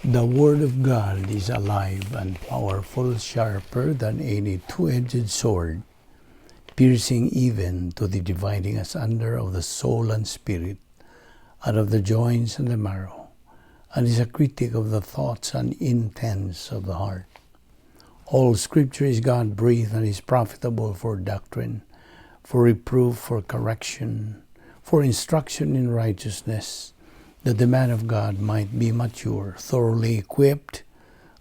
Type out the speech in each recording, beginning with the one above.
The Word of God is alive and powerful, sharper than any two-edged sword, piercing even to the dividing asunder of the soul and spirit, and of the joints and the marrow, and is a critic of the thoughts and intents of the heart. All Scripture is God breathed and is profitable for doctrine, for reproof, for correction, for instruction in righteousness, that the man of God might be mature, thoroughly equipped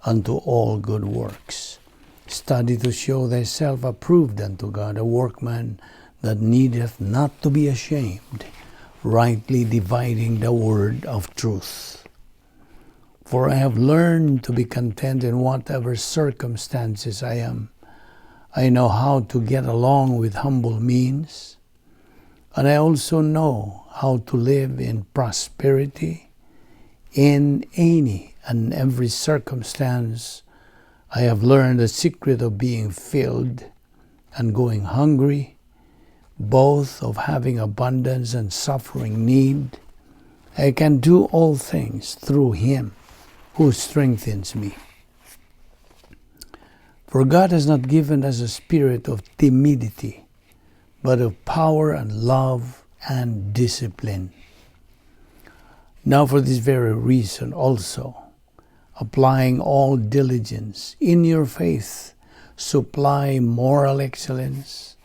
unto all good works. Study to show thyself approved unto God, a workman that needeth not to be ashamed, rightly dividing the word of truth. For I have learned to be content in whatever circumstances I am. I know how to get along with humble means, and I also know how to live in prosperity in any and every circumstance. I have learned the secret of being filled and going hungry, both of having abundance and suffering need. I can do all things through Him who strengthens me. For God has not given us a spirit of timidity, but of power and love and discipline. Now, for this very reason also, applying all diligence in your faith, supply moral excellence,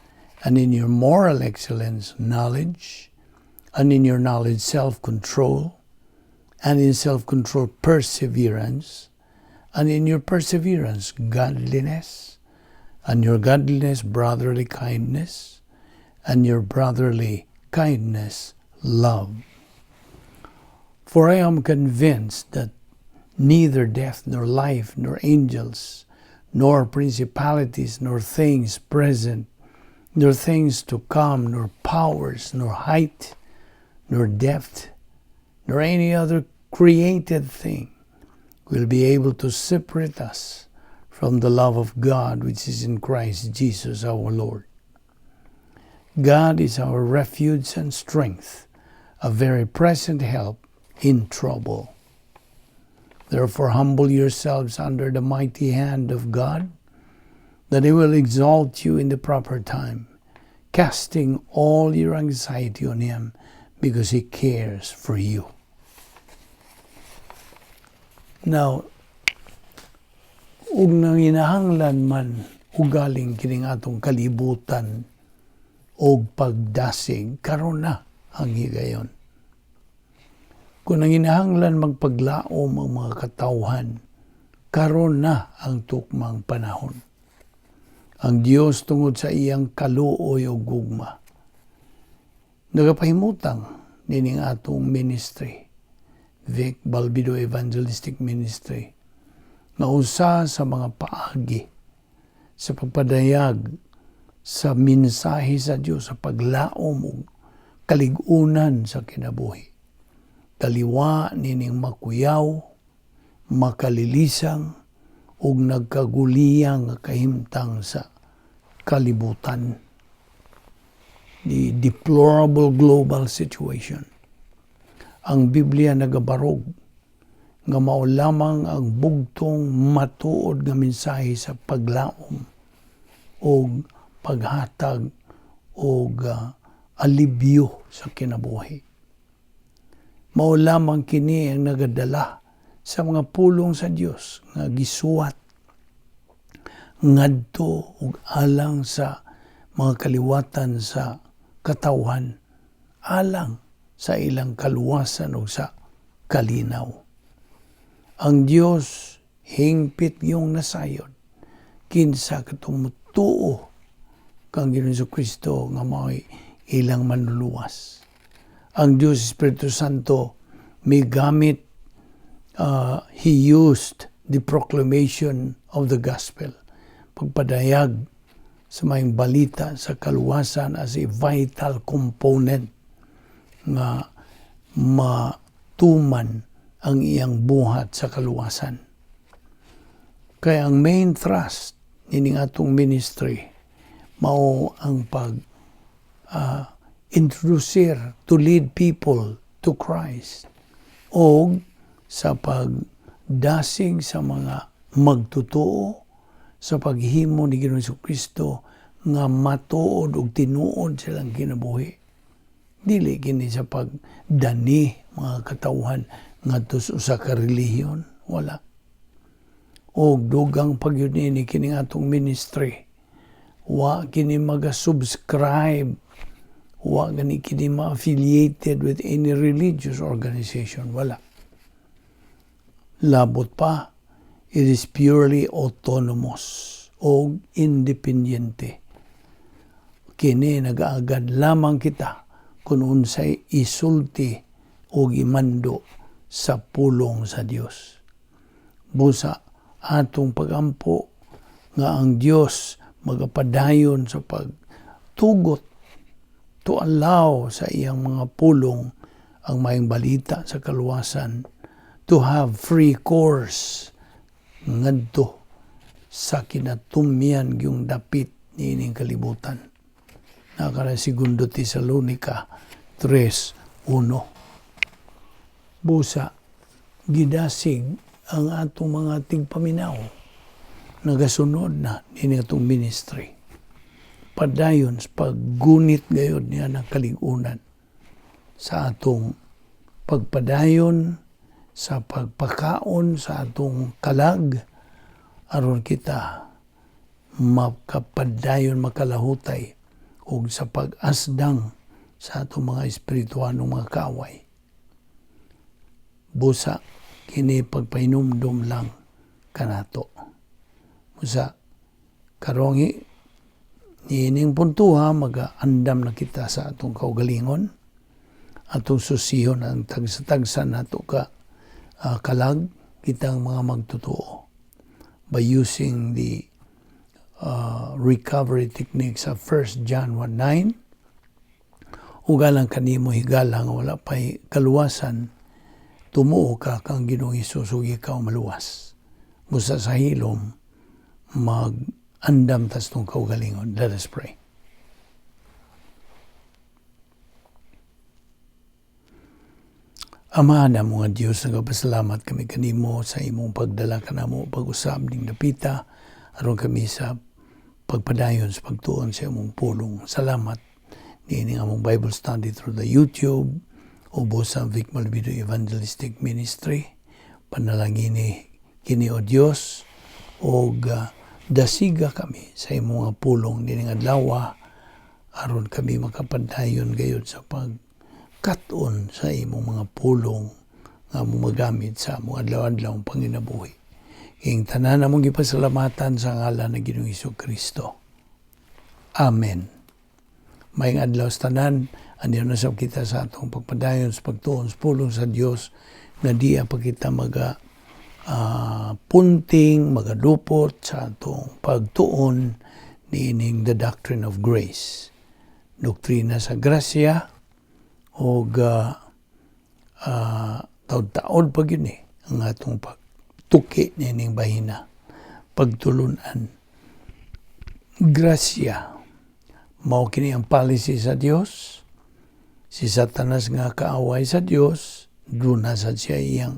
and in your moral excellence, knowledge, and in your knowledge, self control, and in self control, perseverance, and in your perseverance, godliness, and your godliness, brotherly kindness, and your brotherly kindness, love. For I am convinced that neither death, nor life, nor angels, nor principalities, nor things present, nor things to come, nor powers, nor height, nor depth, nor any other created thing will be able to separate us from the love of God which is in Christ Jesus our Lord. God is our refuge and strength, a very present help in trouble. Therefore, humble yourselves under the mighty hand of God, that He will exalt you in the proper time, casting all your anxiety on Him because He cares for you. Now, ug nanginahanglan man ugaling kining atong kalibutan og pagdasig, karon na ang higayon. Kung nanginahanglan magpaglaom ang mga katawhan, karon na ang tukmang panahon. Ang Dios, tungod sa iyang kaluoy ug gugma, nagapahimutang nining atong ministry, Vic Balbido Evangelistic Ministry, nga usa sa mga paagi sa pagpadayag sa mensahe sa Dios sa paglaom ug kalig-unan sa kinabuhi. Taliwa nining makuyaw, makalilisang ug nagkaguliyang nga kahimtang sa kalibutan. The deplorable global situation. Ang Biblia nagabarog nga mao lamang ang bugtong matuod nga mensahe sa paglaom og paghatag og alibyo sa kinabuhi. Mao lamang kini ang nagadala sa mga pulong sa Dios nga gisuwat ngadto ug alang sa mga kaliwatan sa katawhan, alang sa ilang kaluwasan ug sa kalinaw. Ang Dios hingpit yung nasayod kinsa katong mutuo kang Ginoong Kristo nga mao'y ilang Manluluwas. Ang Dios Espiritu Santo migamit, He used the proclamation of the gospel, pagpadayag sa maayong balita sa kaluwasan, as a vital component nga matuman ang iyang buhat sa kaluwasan. Kaya ang main thrust nining atong ministry mao ang pag introduce, to lead people to Christ o sa pagdala Dasig sa mga magtotoo sa paghimo ni Ginoong Kristo nga matuod ug tinuod silang kinabuhi. Dili kini sa pagdani mga katawhan ngadto sa usa ka relihiyon, wala. Og dugang pagyud niini, kining atong ministry wa kini maga-subscribe, wa gani kini ma-affiliated with any religious organization, wala. Labot pa, it is purely autonomous o independyente. Kini nagaagad lamang kita kung unsay isulti o gimando sa pulong sa Dios. Busa atong pagampo nga ang Dios magapadayon sa pagtugot to allow sa iyang mga pulong, ang maayong balita sa kaluwasan, to have free course ngadto sa kinatumyan yung dapit niining kalibutan. Nakara Segundo Tesalonica 3:1. Busa gidasig ang atong mga tigpaminaw nagasunod na niini atong ministry. Padayon sa paggunit gayod niya ng kaligunan sa atong pagpadayon sa pagpakaon sa atong kalag aron kita makapadayon makalahutay ug sa pag-asdang sa atong mga espirituanong mga kaaway. Busa kini pagpahinumdom lang kanato. Busa karong niining puntuha, maga-andam na kita sa atong kaugalingon, atong susihon ang tagsa-tagsa nato ka kalag kitang mga magtotoo by using the recovery techniques sa 1 John 1:9. Ug alang kanimo, higala, nga wala pa'y kaluwasan, tumuo ka kang Ginoong Hesus ug ikaw maluwas. Busa sa hilom, mag-andam tas tong kaugalingon. Let us pray. Ama na mga Diyos, nagpasalamat kami kanimo sa imong pagdala kanamo pag-usab ning dapita aron kami sa pagpadayon sa pagtuon sa imong pulong. Salamat niini among Bible study through the YouTube ubos sa Vic Malvido Evangelistic Ministry. Panalangini kini, o Dios, og dasiga kami sa imong mga pulong nining adlaw aron kami makapadayon gayud sa pagkat-on sa imong mga pulong nga mo magamit sa among adlaw-adlaw panginabuhi. Ing tanan among gipasalamatan sa ngalan ng Ginoong Hesus Kristo. Amen. Maayong adlaw sa tanan, andiyan na sab kita sa atong pagpadayon sa pagtuon sa pulong sa Dios nga diya pa kita maga punting, magadupot sa atong pagtuon niining the doctrine of grace. Doktrina sa grasya og taod-taod pa gyud ni ang atong pagtuki niining bahina, pagtulunan. Grasya mao kini ang policy sa Dios. Si Satanas nga kaaway sa Dios, duna sad siya iyang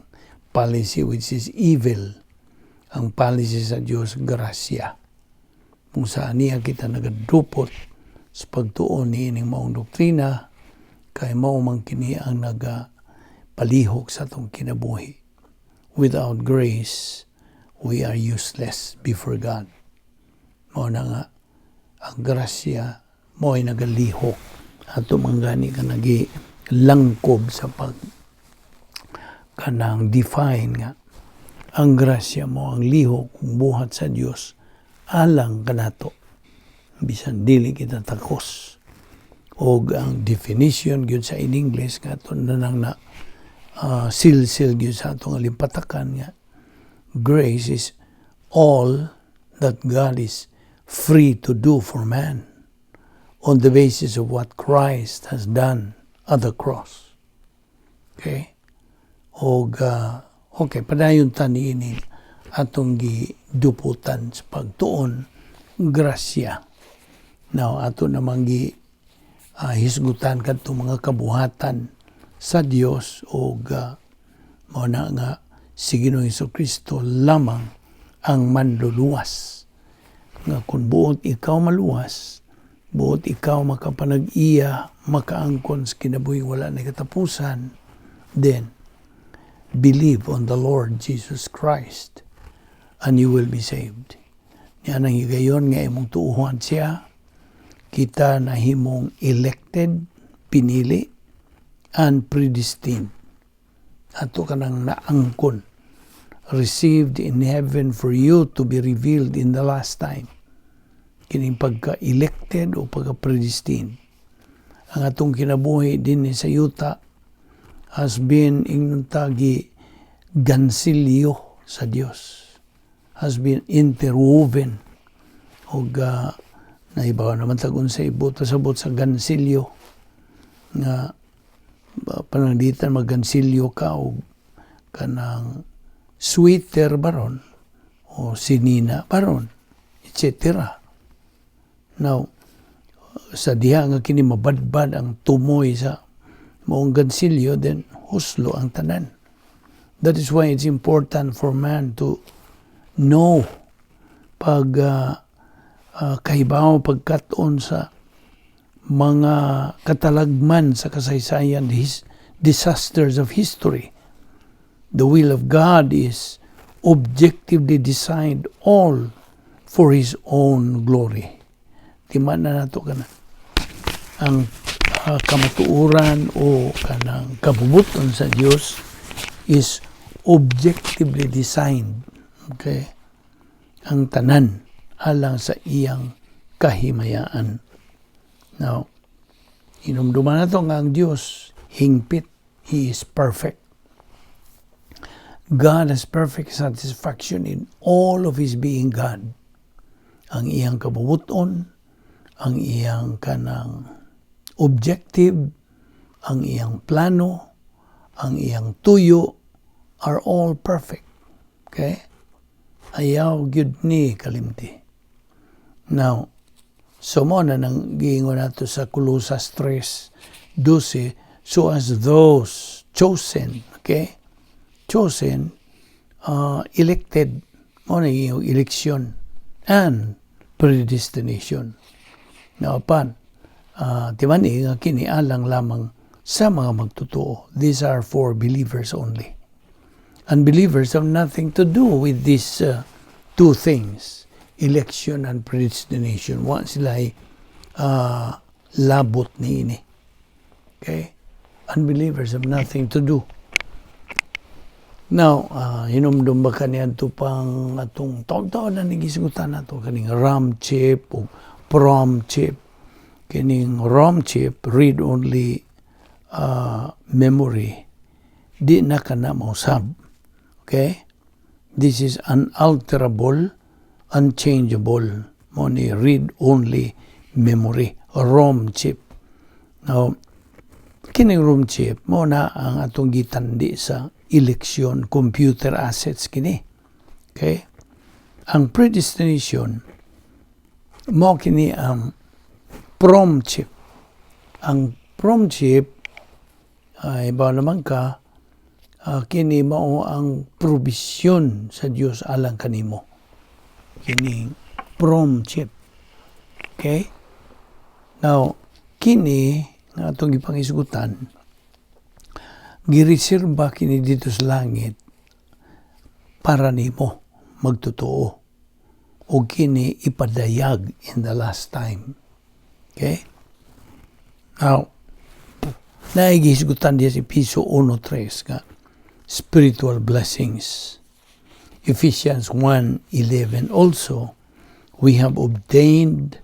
policy, which is evil. Ang policy sa Dios, grasya, kung saan niya kita nagadupot sa pagtuon niining maong doktrina kay mao man kini ang naga palihok sa atong kinabuhi. Without grace, we are useless before God. Mao na nga ang grasya mo ay nagalihok ato man gani ka nagi langkob sa pag kanang define nga ang grasya mo ang lihok kung buhat sa Dios alang kanato bisan dili kita takos. Og ang definition gyud sa in English nga ato na nang na silsil gyud sa atong alimpatakan nga grace is all that God is free to do for man on the basis of what Christ has done at the cross. Okay? Og okay, padayon ta niini atong giduputan sa pagtuon grasya. Now, ato namang gi hisgutan kadto mga kabuhatan sa Dios og mao na nga Si Ginoong Kristo lamang ang manluluwas. Nga kung buot ikaw maluwas, buot ikaw makapanag-iya, makaangkon sa kinabuhi wala na katapusan, then believe on the Lord Jesus Christ and you will be saved. Niya nang higayon nga imong tuuhan siya, kita nahimong elected, pinili, and predestined. Ato ka nang naangkon, received in heaven for you to be revealed in the last time. Kining pagka-elected o pagka-predestined. Ang atong kinabuhi din sa yuta has been, ingnon ta, gi gansilyo sa Dios, has been interwoven og naibaw naman tag unsay buot sabot sa gansilyo nga pananglitan maggansilyo ka og kanang sweater baron o sinina baron, etc. Now, sa diha nga kini mabadbad ang tumoy sa maong gansilyo, then huslo ang tanan. That is why it's important for man to know pag kahibaw, pagkat-on sa mga katalagman sa kasaysayan, his disasters of history. The will of God is objectively designed all for His own glory. Timan na nato kana ang kamatuoran o kanang kabubuton sa Dios is objectively designed. Okay? Ang tanan alang sa iyang kahimayaan. Now, hinumduman nato nga ang Dios hingpit. He is perfect. God has perfect satisfaction in all of His being God. Ang iyang kabubuton, ang iyang kanang objective, ang iyang plano, ang iyang tuyo are all perfect. Okay? Ayaw gyud ni kalimti. Now, so mo na nang giingon nato sa Colosas 3:12, so as those chosen, okay? Chosen, elected, mo na yung election and predestination. Now, pan, di ba ni nga kini alang lamang sa mga magtotoo. These are for believers only. Unbelievers have nothing to do with these two things, election and predestination. Wa sila ay labot niini. Okay? Unbelievers have nothing to do. Now, hinumdum ba kaniadto pang atong taon-taon na nagisgutan nato kaning RAM chip o PROM chip? Kining ROM chip, read only memory, di na ka na mausab. Okay? This is unalterable, unchangeable. Mo ni read only memory, ROM chip. Now, kining ROM chip mo na ang atong gitandi sa election, computer assets kini. Okay? Ang predestination mo kini ang PROM chip. Ang PROM chip ay ba naman ka kini mao ang provision sa Dios alang kanimo. Kining PROM chip. Okay? Now, kini nga atong gipangisgutan, gireserba kini dito sa langit para nimo magtotoo o kini ipadayag in the last time. Okay? Now, naigisgutan diya si Epeso 1:3 nga spiritual blessings. Ephesians 1:11 also, we have obtained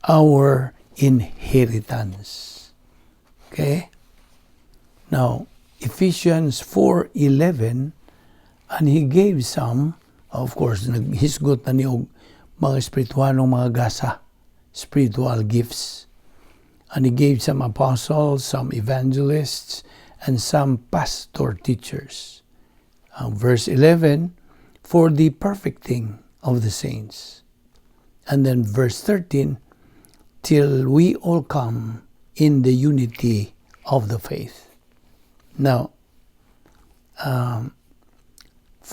our inheritance. Okay? Now, Ephesians 4:11, and he gave some, of course, naghisgot na ni og mga espiritualong mga gasa, spiritual gifts. And he gave some apostles, some evangelists, and some pastor teachers. Verse 11, for the perfecting of the saints. And then verse 13, till we all come in the unity of the faith. Now,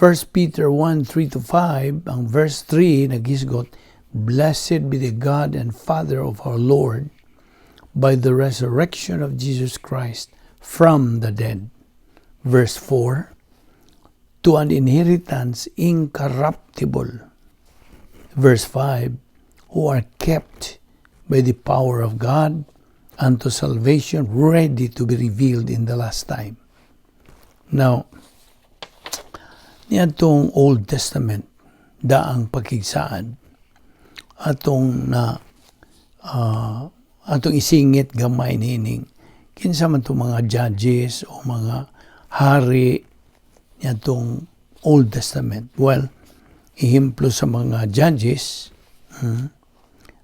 1 Peter 1:3 to 5, ang verse 3 naghisgot, "Blessed be the God and Father of our Lord by the resurrection of Jesus Christ from the dead." Verse 4, "To an inheritance incorruptible." Verse 5, "Who are kept by the power of God unto salvation ready to be revealed in the last time." Now, niadtong Old Testament, daang pakigsaad, atong na atong isingit gamay niining kinsa man tong mga judges o mga hari niadtong Old Testament. Well, ehemplo sa mga judges,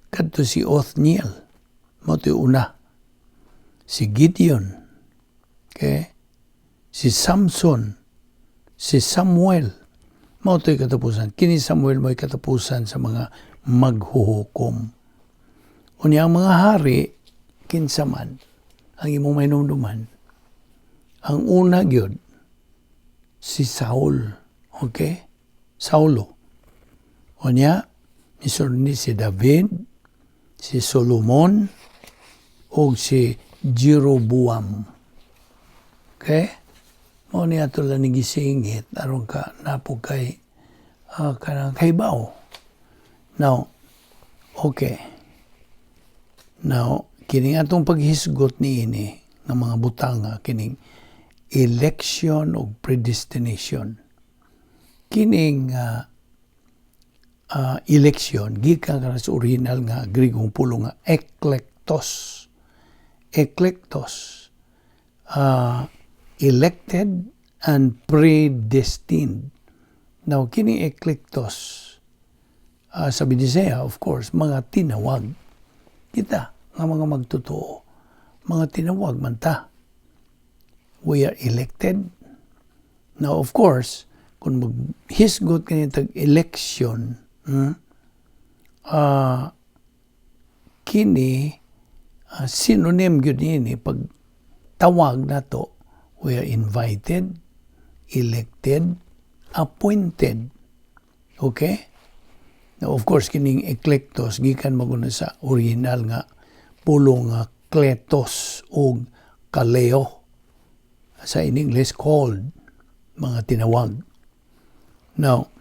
kadto si Othniel, mao to'y una. Si Gideon, okay? Si Samson, si Samuel, mao to'y katapusan. Kini Samuel mo'y katapusan sa mga maghuhukom. Unya ang mga hari, kinsa man ang imong mahinumduman? Ang una gyud si Saul, okay? Saulo. Unya, misunod ni si David, si Solomon, ug si Jeroboam. Okay? Mao ni ato lang ni gisingit aron ka naa pod kay kanang kahibaw. Now, okay. Now, kining atong paghisgot niini nga mga butanga, kining election ug predestination. Kining election gikan ka sa original nga Grigong pulong nga eklektos. Eklektos. Elected and predestined. Now, kini eklektos, sa Binisaya, of course, mga tinawag. Kita, nga mga magtotoo, mga tinawag man ta. We are elected. Now, of course, kung maghisgot kani tag election, kini synonym gyud niini pag tawag nato, we are invited, elected, appointed. Okay? Now, of course, kining eklektos gikan man gud sa original nga pulong nga kletos ug kaleo. Sa in English, called, mga tinawag. Now,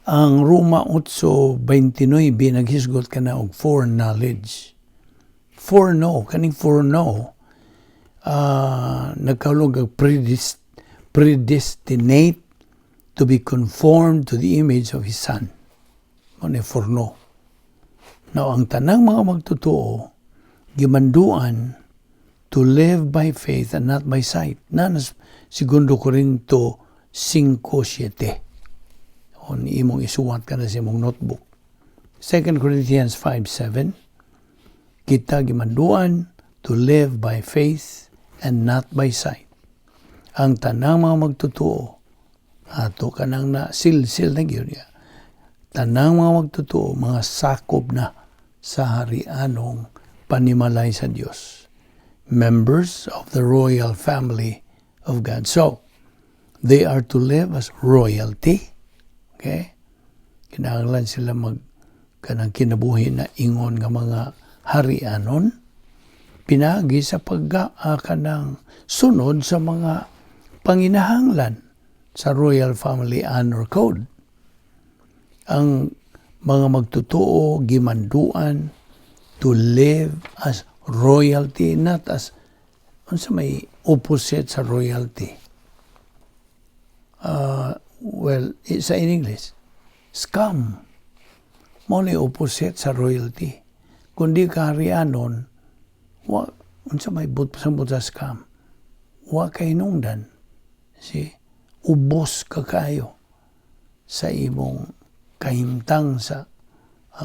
ang Roma 8:29 naghisgot kana og foreknowledge. Foreknow, kaning foreknow, nagkahulog og predestinate to be conformed to the image of His Son. Mao ni foreknow. Now, ang tanang mga magtotoo, gimanduan to live by faith and not by sight. Na Segundo Corinto 5:7. On imong isuwat ka na sa imong notebook. 2 Corinthians 5:7, kita gimanduan to live by faith and not by sight. Ang tanang mga magtotoo, ato kanang na silsil na gyud niya. Tanang mga magtotoo, mga sakop na sa harianong panimalay sa Dios. Members of the royal family of God. So, they are to live as royalty. Okay? Kinahanglan sila mag kanang kinabuhi na ingon nga mga harianon pinaagi sa pag kanang sunod sa mga panginahanglan sa Royal Family Honor Code. Ang mga magtotoo gimanduan to live as royalty, not as unsa may opposite sa royalty. Well, sa in English, scum. Mao ni opposite sa royalty. Kung di ka harianon, wa unsa may but sa sa scum. Wa kay hinungdan. See? Ubos ka kayo sa imong kahimtang sa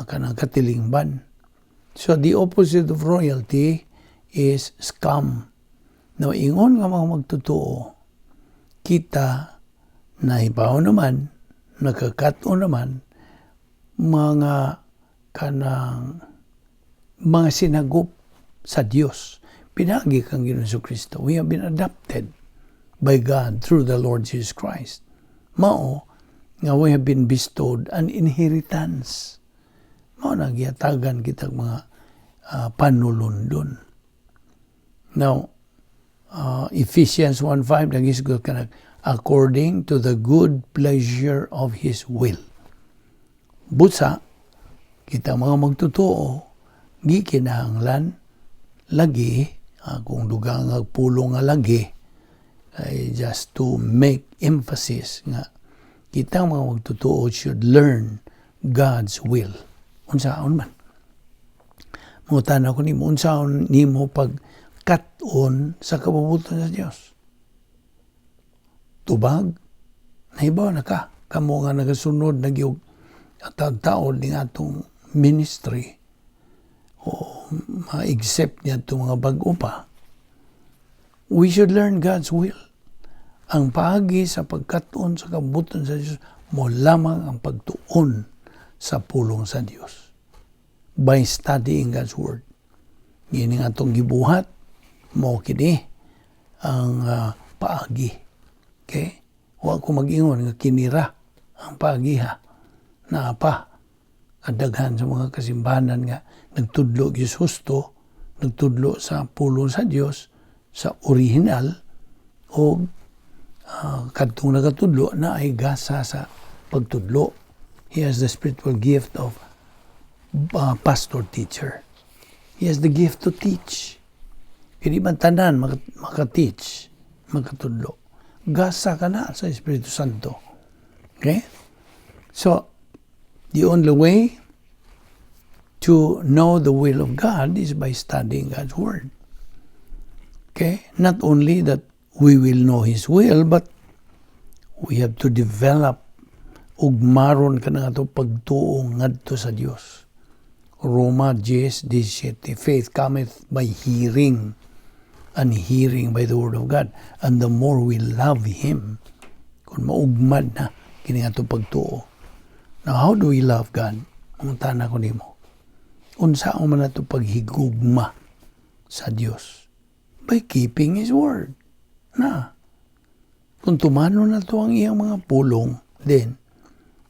kanang katilingban. So the opposite of royalty is scum. Now, ingon nga mga magtotoo, kita nahibaw naman, nakakato naman, mga kanang mga sinagop sa Dios. Pinaagi kang Ginoong Kristo. We have been adopted by God through the Lord Jesus Christ. Mao nga we have been bestowed an inheritance. Mao na gihatagan kitag mga panulundon. Now, Ephesians 1:5 nagisgot kanang according to the good pleasure of His will. Busa, kita mga magtotoo, gikinahanglan lagi, kung dugang pulong nga lagi, ay just to make emphasis nga kita mga magtotoo should learn God's will. Unsaon man? Mangutana ko nimo, unsaon nimo pag kat-on sa kabubut-on sa Dios? Tubag, nahibaw na ka. Kamo nga nagasunod na gyud taod ning atong ministry o ma-accept niya itong mga bag-o pa, we should learn God's will. Ang paagi sa pagkat-on sa kabubut-on sa Dios mao lamang ang pagtuon sa pulong sa Dios by studying God's Word. Kini nga atong gibuhat, mao kini ang paagi. Okay? Wa ko mag-ingon nga kinira ang paagi ha. Naa pa kadaghan sa mga kasimbahanan nga nagtudlo gyud husto, nagtudlo sa pulong sa Dios sa original o kadtong nagatudlo na ay gasa sa pagtudlo. He has the spiritual gift of pastor teacher. He has the gift to teach. Kini man tanan maka-teach, makatudlo. Gasa ka na sa Espiritu Santo. Okay? So, the only way to know the will of God is by studying God's Word. Okay? Not only that we will know His will, but we have to develop ugmaron ka na ato pagtuo ngadto sa Dios. Roma 10:17. Faith cometh by hearing, and hearing by the word of God. And the more we love Him, kung maugmad na kini ato pagtuo. Now, how do we love God? Mangutana ko nimo. Unsa man ato paghigugma sa Dios? By keeping His word. Na. Kung tumanon na to ang iyang mga pulong, then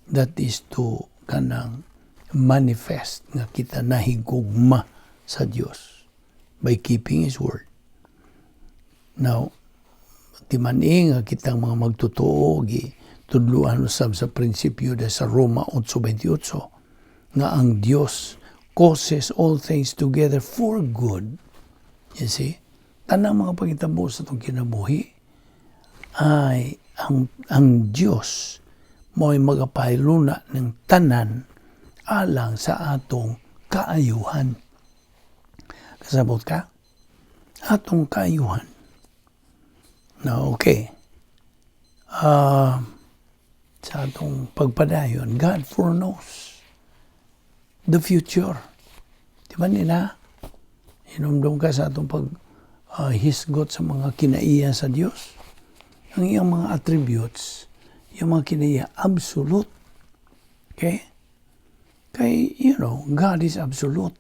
that is to kanang manifest nga kita nahigugma sa Dios by keeping His word. Now, timan-i nga kitang mga magtotoo gi tudluan usab sa prinsipyo de sa Roma 8:28 nga ang Dios causes all things together for good. You see? Tanang mga pangitabo sa atong kinabuhi ay ang Dios mo'y magapahiluna ng tanan alang sa atong kaayuhan. Kasabot ka? Atong kaayuhan. Now, okay. Sa atong pagpadayon, God foreknows the future. Di ba nila? Hinumdum ka sa atong pag hisgot sa mga kinaiya sa Dios. Ang iyang mga attributes, yung mga kinaiya, absolute. Okay? Kay, God is absolute.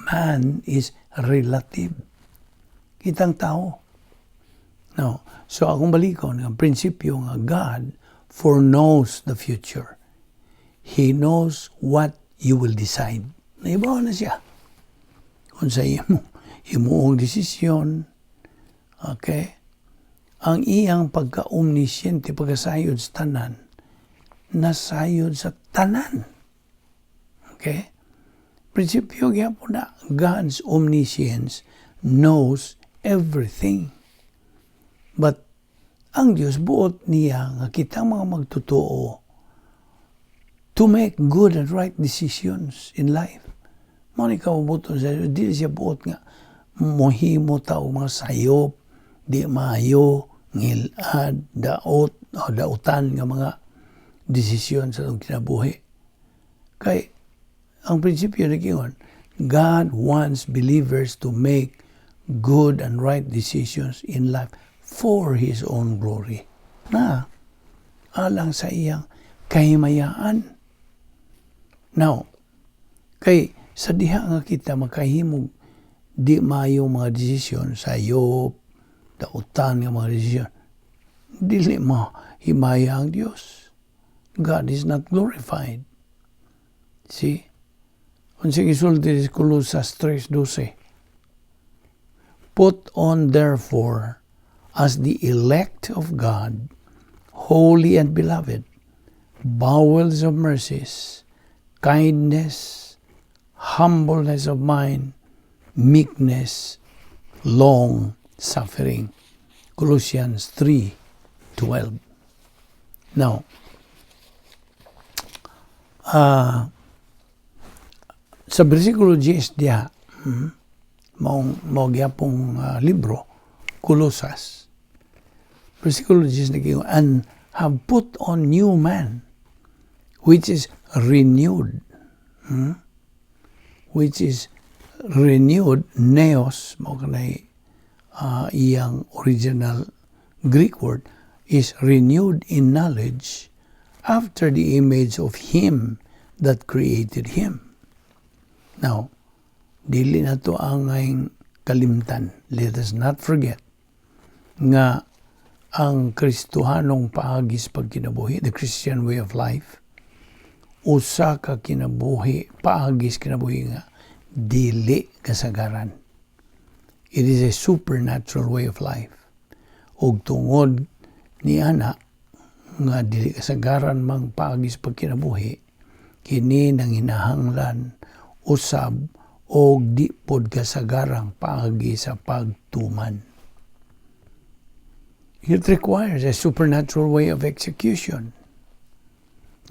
Man is relative. Kitang tao. No. So akong balikon, ang prinsipyo nga God foreknows the future. He knows what you will decide. Naibaw na siya. Kung sa imo, imuong desisyon, okay? Ang iyang pagka-omnisciente, pagkasayod sa tanan, nasayod sa tanan. Okay? Prinsipyo gyapon na God's omniscience knows everything. But ang Diyos buot niya nga kita mga magtotoo to make good and right decisions in life. Mao ni kabubut-on sa Diyos. Dili siya buot nga mohimo ta og mga sayop, di maayo, ngilad, daot, o dautan nga mga desisyon sa atong kinabuhi. Kay ang prinsipyo nagingon, God wants believers to make good and right decisions in life for His own glory. Na, alang sa iyang kahimayaan. Now, kay sa diha nga kita makahimog di maayo mga desisyon, sayop, dautan nga mga desisyon, Dili mahimaya ang Dios. God is not glorified. See? Unsay gisulti sa Colosas 3:12? "Put on therefore as the elect of God, holy and beloved, bowels of mercies, kindness, humbleness of mind, meekness, long suffering." Colossians 3:12. Now, sa versikulo 10 diha, mao gyapong libro, Colosas, versikulo 10 naging, "And have put on new man, which is renewed," Which is renewed, neos, mao kanay iyang original Greek word, "is renewed in knowledge after the image of Him that created him." Now, dili nato angay kalimtan. Let us not forget nga ang Kristohanong paagi sa pagkinabuhi, the Christian way of life, usa ka kinabuhi, paagi sa kinabuhi nga dili kasagaran. It is a supernatural way of life. Ug tungod ni ana nga dili kasagaran mang paagi sa pagkinabuhi, kini nanginahanglan usab og di pod kasagarang paagi sa pagtuman. It requires a supernatural way of execution.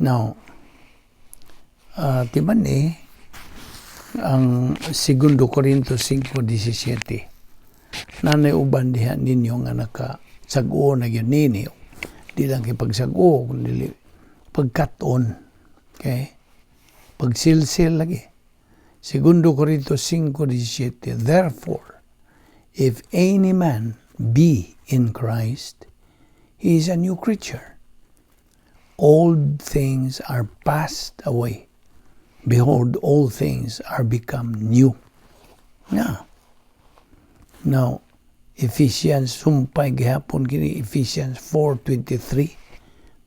Now, timan eh, ang 2 Corinto 5:17, nanay uban diha ninyo nga naka sag-o na gyud nini, di lang kay pagsag-o kundi pagkat-on, okay, pagsilsil lagi. 2 Corinto 5:17, "Therefore, if any man be in Christ, he is a new creature. Old things are passed away. Behold, all things are become new." Yeah. Now, Ephesians, sumpay gihapon kini, Ephesians 4:23,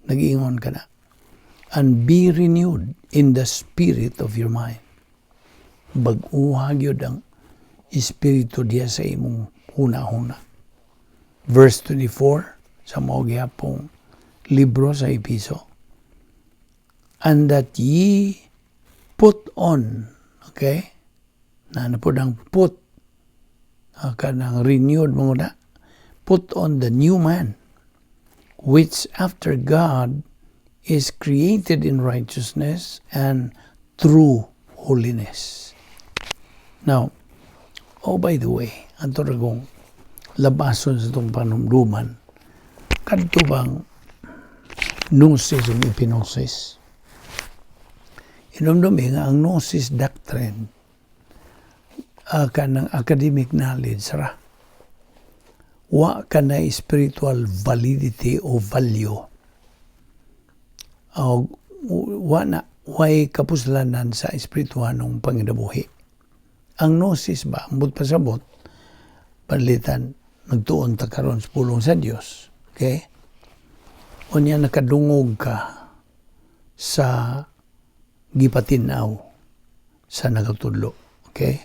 nag-ingon ka na, "And be renewed in the spirit of your mind." Bag-uha gyud ang espiritu diya sa imong huna-huna. Verse 24 sa mao gihapong libro sa Episo. "And that ye put on," okay? Na po ang put, kanang renewed mo na, "put on the new man, which after God is created in righteousness and true holiness." Now, oh, by the way, ato ra kong labason sa itong panumduman, kadto bang gnosis ug epignosis? Inumdumi nga ang gnosis doctrine, kanang academic knowledge ra. Wa ka na spiritual validity o value. O, wa na way kapuslanan sa espirituhanong panginabuhi. Ang gnosis ba, ambot pasabot, panalitan, nagtuon ta karon sa pulong sa Dios. Okay? Unya nakadungog ka sa gipatin-aw sa nagatudlo. Okay?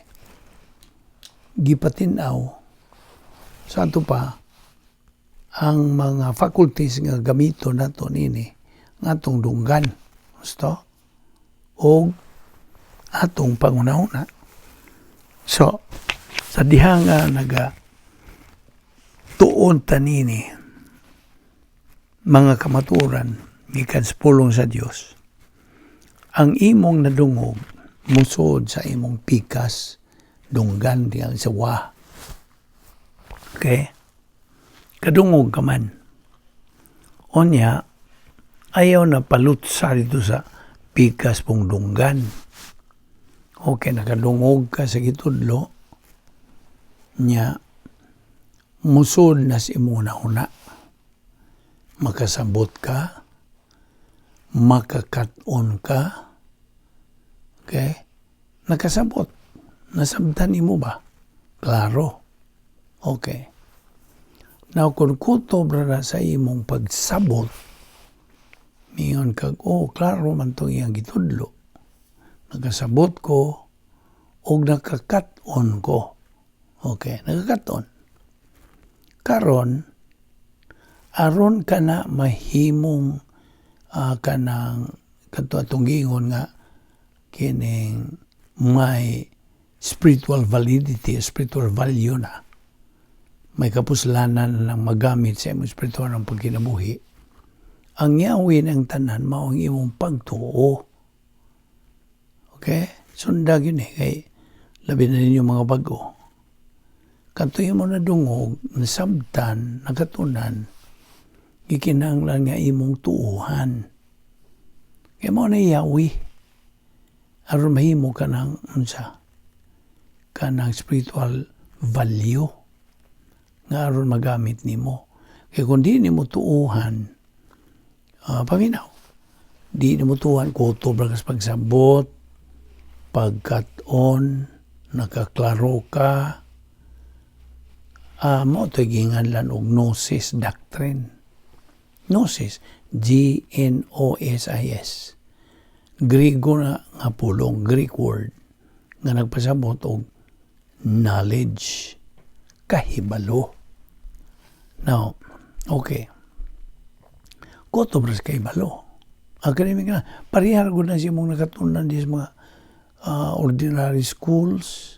Gipatin-aw sa ato pa ang mga faculties nga gamito nato nini nga atong dunggan, gusto og atong panghunahuna. So sa diha nga naga tuon ta nini mga kamatuoran gikan sa pulong sa Dios, ang imong nadungog musod sa imong pikas, dunggan diyan sa wa. Okay, kadungog ka man, unya ayaw na palutsa dito sa pikas pong dunggan. Okay, nakadungog ka sa gitudlo nya, musod na sa imong una, makasabot ka, makakat-on ka. Okay, nakasabot, nasabtan nimo ba, klaro. Okay. Now, kung kutob ra na sa imong pagsabot, mingon kag, "Oh, klaro man tong iyang gitudlo. Nakasabot ko, og nakakat-on ko." Okay, nakakat-on. Karon, aron ka na mahimong kanang kadto atong giingon nga kining may spiritual validity, spiritual value na may kapuslanan ng magamit sa imong spiritual ng pagkinabuhi, ang yawi ng tanan mao ang imong pagtuo. Okay? Sundag yun eh, kay labi na ninyo mga bago. Kadto imo nadungog, nasabtan, nakatunan, gikinahanglan nga imong tuuhan. Kaya mao na yawi. Aron mahimo ka ng unsa? Kanang spiritual value nga aron magamit nimo. Kay kung di nimo tuuhan, paminaw. Di nimo tuuhan, kutob ra kas pagsabot, pagkat-on, nakaklaro ka, mao to'y giinganlan og gnosis doctrine. Gnosis, Gnosis. Griego na nga pulong, Greek word, nga nagpasabot og knowledge, kahibalo. Now, okay. Kutob ra sa kahibalo. Academic na. Parehar gud na siya mong nakatunan di sa mga ordinary schools,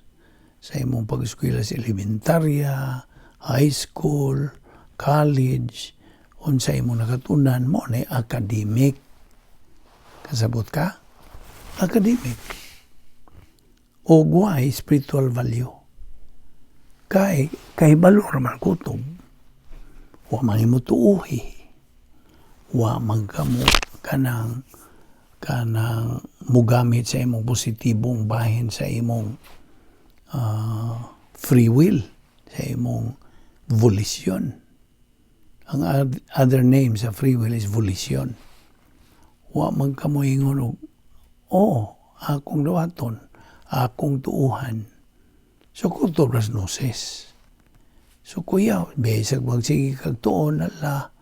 sa imong pag-eskwela sa elementarya, high school, college, unsa imong nakatunan mo na academic. Kasabot ka? Academic. O why spiritual value? Kay kahibalo ra man kutob. Wa man imo tuuhi. Wa man kamo kanang mugamit sa imong positibong bahin sa imong free will, sa imong volition. Ang other name sa free will is volition. Wa man kamo ingon og, "Oh, akong dawaton, akong tuuhan." So kutob ras gnosis. So kuya, bisag magsige kag tuon ala,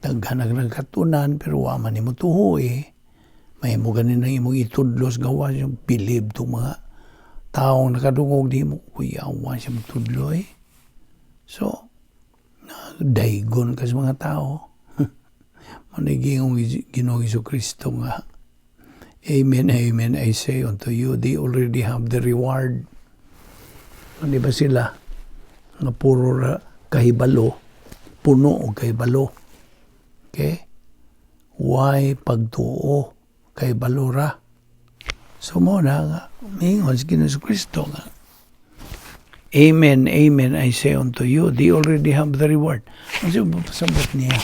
daghan nagkatunan pero wa man nimo tuhoy. Mahimo ganin ang imong itudlo sa gawas, yung bilib tong mga taong nakadungog di mo, kuya, wa siya magtudlo eh. So, daygon ka sa mga tao. Manigingong Ginoong Kristo nga, "Amen, amen, I say unto you, they already have the reward." Ano ba sila? Nga puro ra kahibalo, puno og kahibalo. Okay? Why pagtuo kahibalo ra? So mo na nga, mingon si Ginoong Kristo nga, "Amen, amen, I say unto you, they already have the reward." Ang pasabot niya,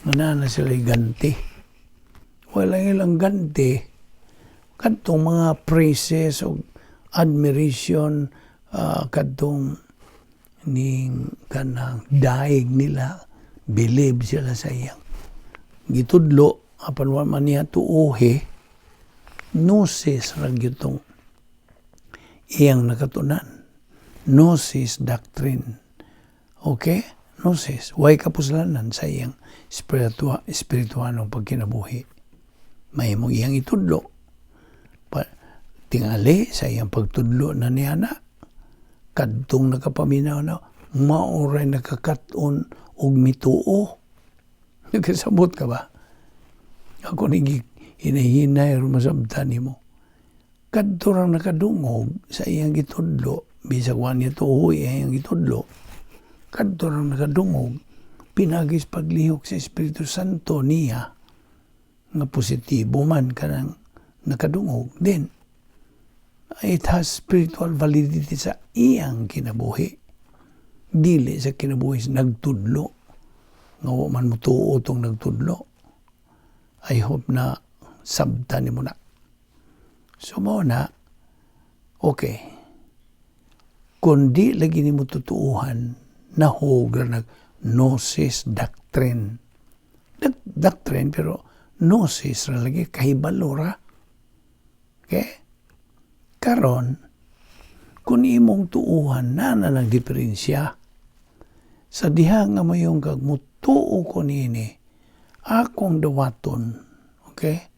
nga naa na sila ganti. Wala ilang ganti, kadtong mga praises o admiration, kadtong ning kanang daig nila, believe sila sa iyang gitudlo, apan wa man niya tuohi, gnosis ra gyud tong iyang nakatunan. Gnosis doctrine. Okay? Gnosis. Way kapuslanan sa iyang espirituanong pagkinabuhi. Mahimong iyang itudlo. Pa, tingali sa iyang pagtudlo na niya na, kadtong nakapaminaw na, maoray nakakaton og mituo. Nakasabot ka ba? Ako ni hinahinay aron masabtan nimo. Kadto rang nakadungog sa iyang gitudlo, bisag wa niya tuoy iyang gitudlo, kadto rang nakadungog, pinagis paglihok sa Espiritu Santo niya, nga positibo man kanang nakadungog, then it has spiritual validity sa iyang kinabuhi. Dili sa kinabuhi sa nagtudlo. Nga wa man motuo tong nagtudlo. I hope na sabtan nimo na. So mo na, okay. Kung di lagi nimo tutuuhan, nahog ra nag gnosis doctrine. Doctrine pero gnosis ra lagi, kahibalo ra. Okay? Karon, kung imong tuuhan na na lang diferensya Sa diha nga moingon kag mutuo ko niini, akong dawaton, okay?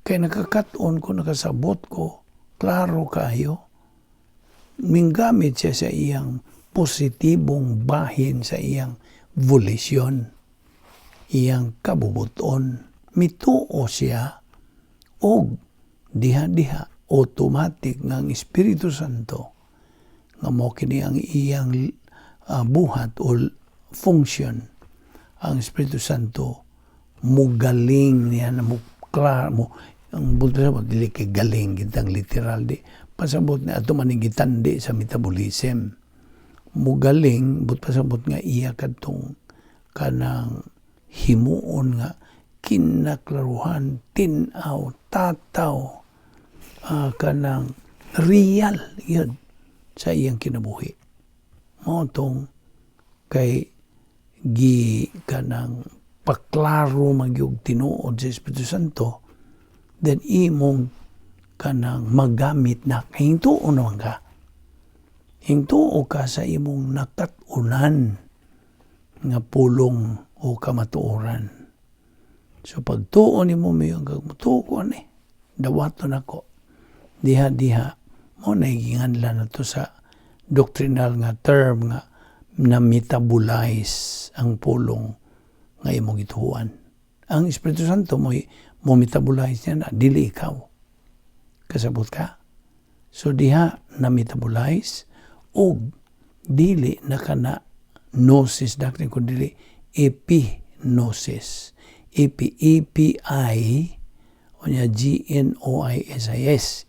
Kay nakakaton ko, nakasabot ko, klaro kayo. Minggamit siya sa iyang positibong bahin sa iyang volition, iyang kabubuton. Mituo siya og diha-diha automatic nga ang Espiritu Santo nga mo kini ang iyang buhat o function. Ang Espiritu Santo mugaling niya na mo klar mo ang bulto sa dili kay galing kitang literal, di pasabot ni ato man gitandi sa metabolism. Mugaling, but pasabot nga iya kadtong kanang himuon nga kinaklaruhan, tin-aw, tataw, kanang real yun sa iyang kinabuhi. Mao tong kay gi kanang paklaro magyug tinuod sa Espiritu Santo, then imong kanang magamit na hingtuo naman ka. Hingtuo ka sa imong nakat-unan nga pulong o kamatuoran. So pagtuo nimo, moingon kag mutuo ko ani, dawaton ako. Diha-diha mo na giinganlan na to sa doctrinal nga term nga na metabolize ang pulong nga imong gituohan. Ang Espiritu Santo mo metabolize niya na, dili ikaw. Kasabot ka? So diha na metabolize og dili na kana gnosis doctrine kun dili epignosis. Epi, E P I unya G N O I S I S.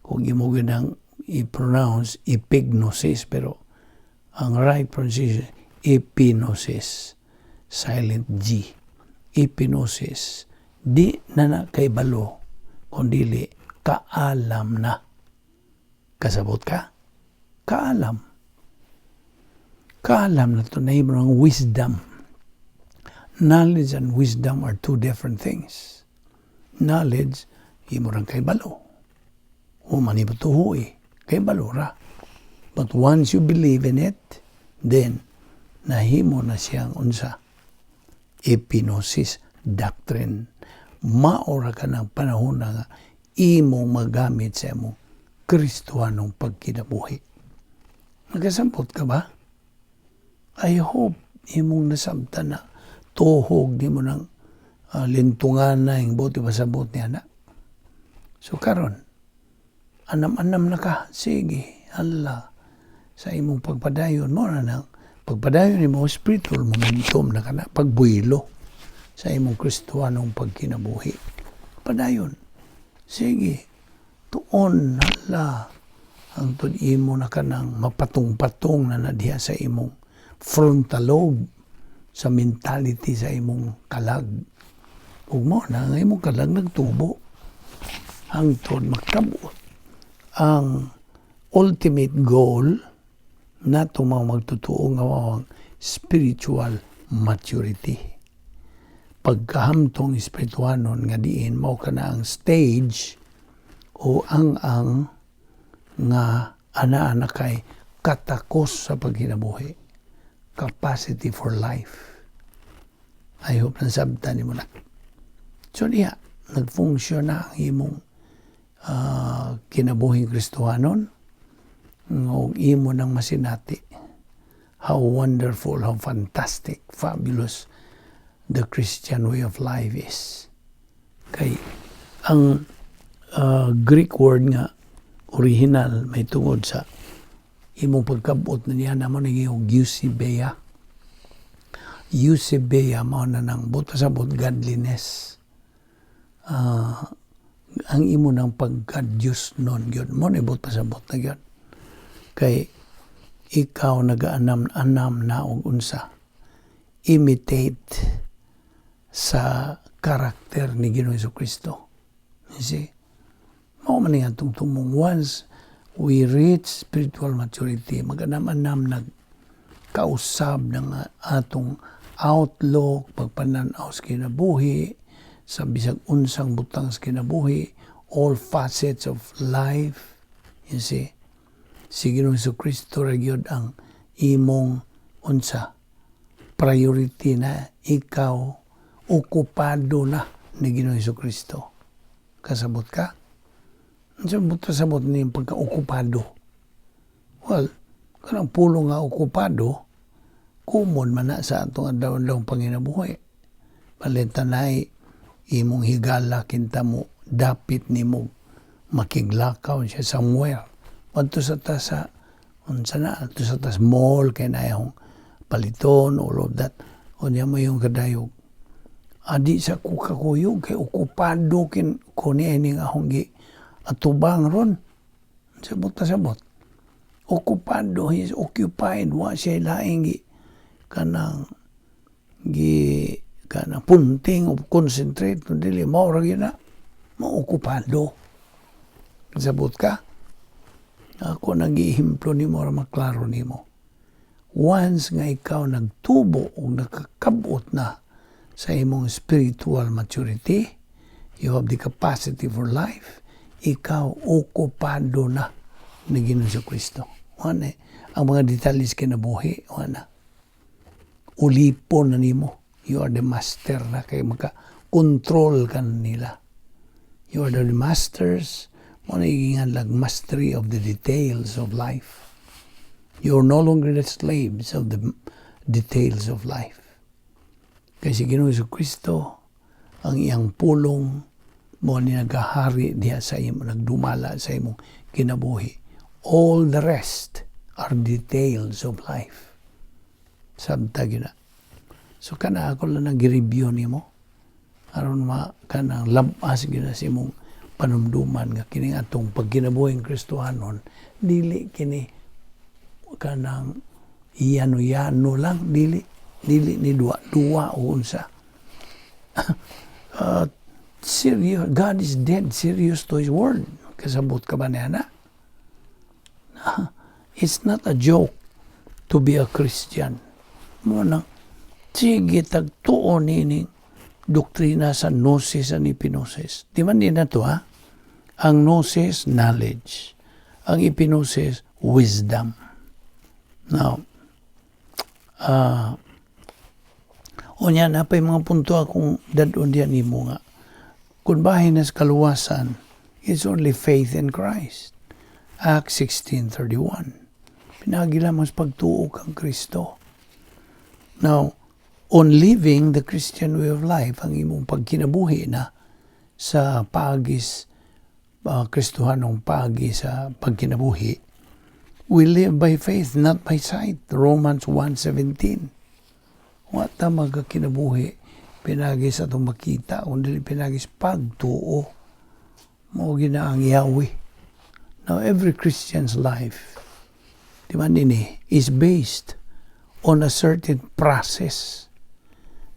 Kung imo ginang i-pronounce epignosis, pero ang right pronunciation, epignosis, silent G. Epignosis, di na na kay balo kun dili kaalam na. Kasabot ka? Kaalam, kaalam na to, nahimo ang wisdom. Knowledge and wisdom are two different things. Knowledge, imo rang kay balo o man tuhoy kay balo ra, but once you believe in it, then nahimo na siyang unsa? Epignosis doctrine. Maora ka ng panahon na nga imong magamit sa imong Kristohanong pagkinabuhi. Nagasampot ka ba? I hope imong nasabtan na tuhog di mo ng lintungan na yung buti pasabot niya na. So karon, anam-anam na ka, sige, Allah, sa imong pagpadayon mo na nang pagpadayon nimo, spiritual momentum na kana, pagbuilo sa imong Kristohanong pagkinabuhi. Padayon. Sige, tuon, hala, hangtod imo na kanang mapatong-patong na na diha sa imong frontal lobe, sa mentality sa imong kalag. Ug mo na ang imong kalag nagtubo hangtod makabot ang ultimate goal nato mga magtutuo nga mao ang spiritual maturity. Pagkahamtong espirituanon nga diin mao kana ang stage o ang nga ana-ana kay katakos sa pagkinabuhi. Capacity for life. I hope nasabtan nimo na. So diha, nagfunksyon na ang imong kinabuhing Kristohanon ug imo nang masinati how wonderful, how fantastic, fabulous the Christian way of life is. Kay ang Greek word nga original may tungod sa imong pagkabot na niya naman naging eusebeia. Eusebeia mao na nang buta sa bot godliness. Ang imo nang pagka-Diyos nun gyud mo na ibot pasabot na gyud. Kay ikaw nagaanam-anam na og unsa? Imitate sa karakter ni Ginoong Kristo. You see? Mao man nga tungtumong once we reach spiritual maturity, mag-anam-anam nag kausab ng atong outlook, pagpananaw sa kinabuhi, sa bisag unsang butang sa kinabuhi, all facets of life, you see. Si Ginoong Kristo ra gyud ang imong Unsa? Priority na ikaw, okupado na ni Ginoong Kristo. Kasabot ka? Unsa buot sabot ni pagka-okupado? Well, kanang pulong nga okupado, common man na sa atong adlaw-adlaw panginabuhi. Palit tanay imong higala kinta mo dapit nimo makiglakaw siya somewhere. Adto sa ta sa unsa na, adto sa tas mall kay naay paliton, all of that. Unya mo yung kadayog. Adi sa ko kakuyog kay okupado kin ko niining akong gi atubang ron. Sabot ta sabot. Okupado, he is occupied, wa siya laing gi kanang gi kanang punting o concentrate kung dili mao ra gyud na mo okupado. Sabot ka? Ako nag-iihimplo nimo ra maklaro nimo. Once nga ikaw nagtubo o nakakabot na sa imong spiritual maturity, you have the capacity for life, ikaw okupado na ni Ginoong Kristo. Wala ang mga detalye kinabuhi, wala. Ulipon na nimo. You are the master na kay maka-control ka nila. You are the masters, mao na lag mastery of the details of life. You are no longer the slaves of the details of life. Kay si Ginoong Kristo, ang iyang pulong mao ni nagahari diha sa imo, nagdumala sa imong kinabuhi. All the rest are details of life. Sabta gyud na. So kana ako lang nag-review nimo aron ma kanang labas gyud na sa imong panumduman nga kining atong pagkinabuhing Kristohanon, dili kini kanang yano-yano lang, dili dili ni duwa-duwa o unsa. Serious, God is dead serious to His word. Kasabot ka ba niya na? It's not a joke to be a Christian. Mao na, sige tagtuon ini doktrina sa gnosis and epignosis. Di man din na to, ha? Ang gnosis, knowledge. Ang epignosis, wisdom. Now, unya na pa mga punto akong dadon diyan nimo nga kung bahin na sa kaluwasan, it's only faith in Christ. Acts 16:31. Pinaagi lamang sa pagtuo kang Kristo. Now, on living the Christian way of life, ang imong pagkinabuhi na sa paagis, Kristohanong paagi sa pagkinabuhi, we live by faith, not by sight. Romans 1:17. Wa ta magkinabuhi pinagi sa atong makita, kundi pinagi sa pagtuo. Mao gina ang Yahweh. Now, every Christian's life, di ba nini, is based on a certain process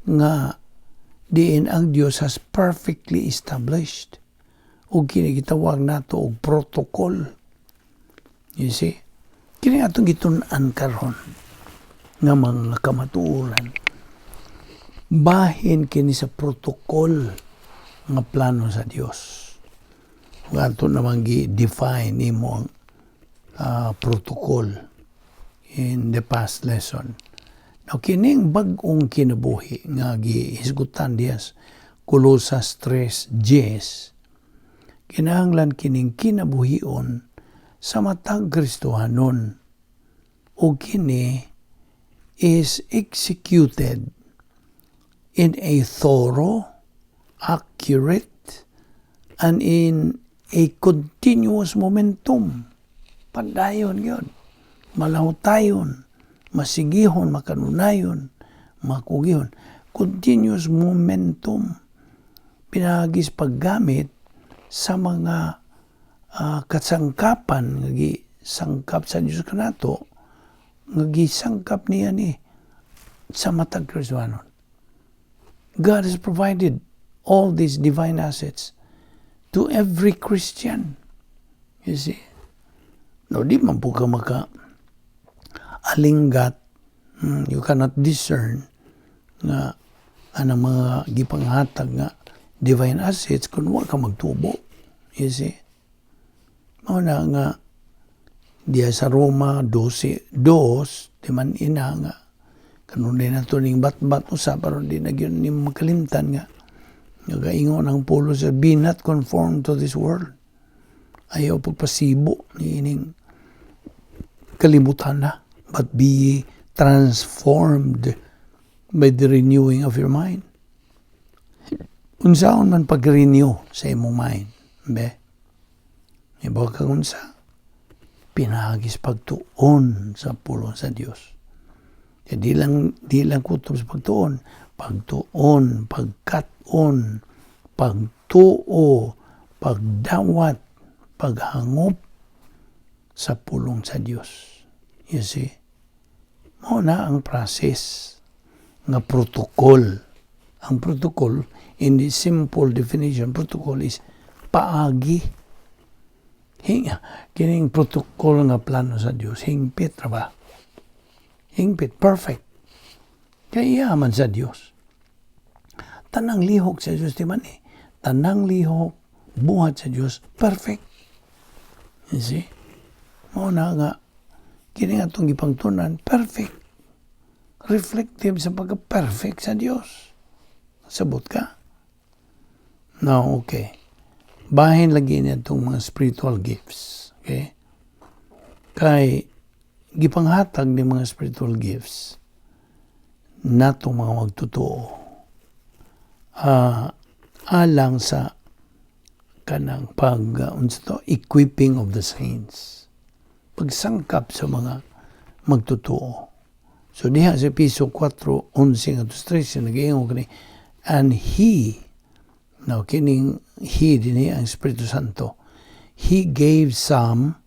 nga diin ang Dios has perfectly established o kini gitawag nato og protocol. You see? Kini atong gitun-an karon nga mga kamatuoran. Bahin kini sa protocol nga plano sa Dios. Nga ato namang gi-define nimo ang protocol in the past lesson. Now, kining bag-ong kinabuhi nga gihisgutan diya sa Colosas 3:10, kinahanglan kining kinabuhion sa matag Kristohanon o kini is executed in a thorough, accurate, and in a continuous momentum. Padayon yun. Malahutayon, masigihon, makanunayon, makugihon. Continuous momentum. Pinagis paggamit sa mga kasangkapan nga gisangkap sa Diyos kanato, nga gisangkap niya ni sa matag Kristohanon. God has provided all these divine assets to every Christian. You see? No, di man po ka maka alinggat, you cannot discern nga anang mga gipanghatag nga divine assets kung wa ka magtubo. You see? Mao na nga diya sa Roma 12, 2, di man ina nga Kanunay na to ning batbat usa aron di na gyud ni makalimtan nga nagaingon ang pulong sa, "Be not conformed to this world." Ayaw pagpasibo ni ining kalibutan na, but be ye transformed by the renewing of your mind. Unsaon man pag-renew sa imong mind? Be? Iba ka unsa? Pinaagi sa pagtuon sa pulong sa Dios. Kaya di lang kutob sa pagtuon, pagtuon, pagkat-on, pagtuo, pagdawat, paghangop sa pulong sa Dios. You see? Mao na ang process nga protocol. Ang protocol, in the simple definition, protocol is paagi. Kining protocol nga plano sa Dios, hingpit ra ba? Hingpit, perfect. Kaya iya man sa Dios. Tanang lihok sa Dios, di man eh. Tanang lihok, buhat sa Dios, perfect. You see? Mao na nga, kini nga itong gipangtunan, perfect. Reflective sa pagka-perfect sa Dios. Sabot ka? Now, okay. Bahin lagi niya itong mga spiritual gifts. Okay? Kay, gipanghatag ni mga spiritual gifts natong mga magtotoo alang sa kanang pag unsa to, equipping of the saints, pagsangkap sa mga magtotoo. So diha sa Epeso 4:11 ngadto 13, nagaingon kani, and he, now kining he dinhi ang Espiritu Santo, he gave some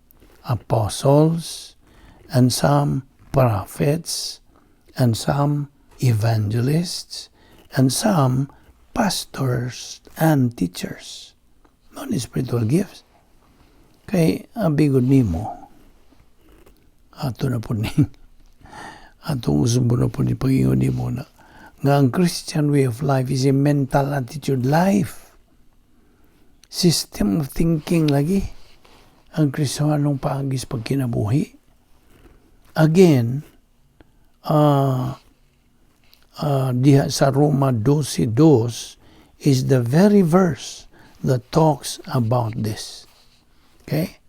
apostles and some prophets and some evangelists and some pastors and teachers. Mao ni spiritual gifts. Kay abi gud nimo, ato na po ning atong usbo na po ni pagingon nimo na nga ang Christian way of life is a mental attitude life. System of thinking lagi ang Kristohanong paagi sa pagkinabuhi. Again, diha sa Roma 12.2 is the very verse that talks about this. Okay?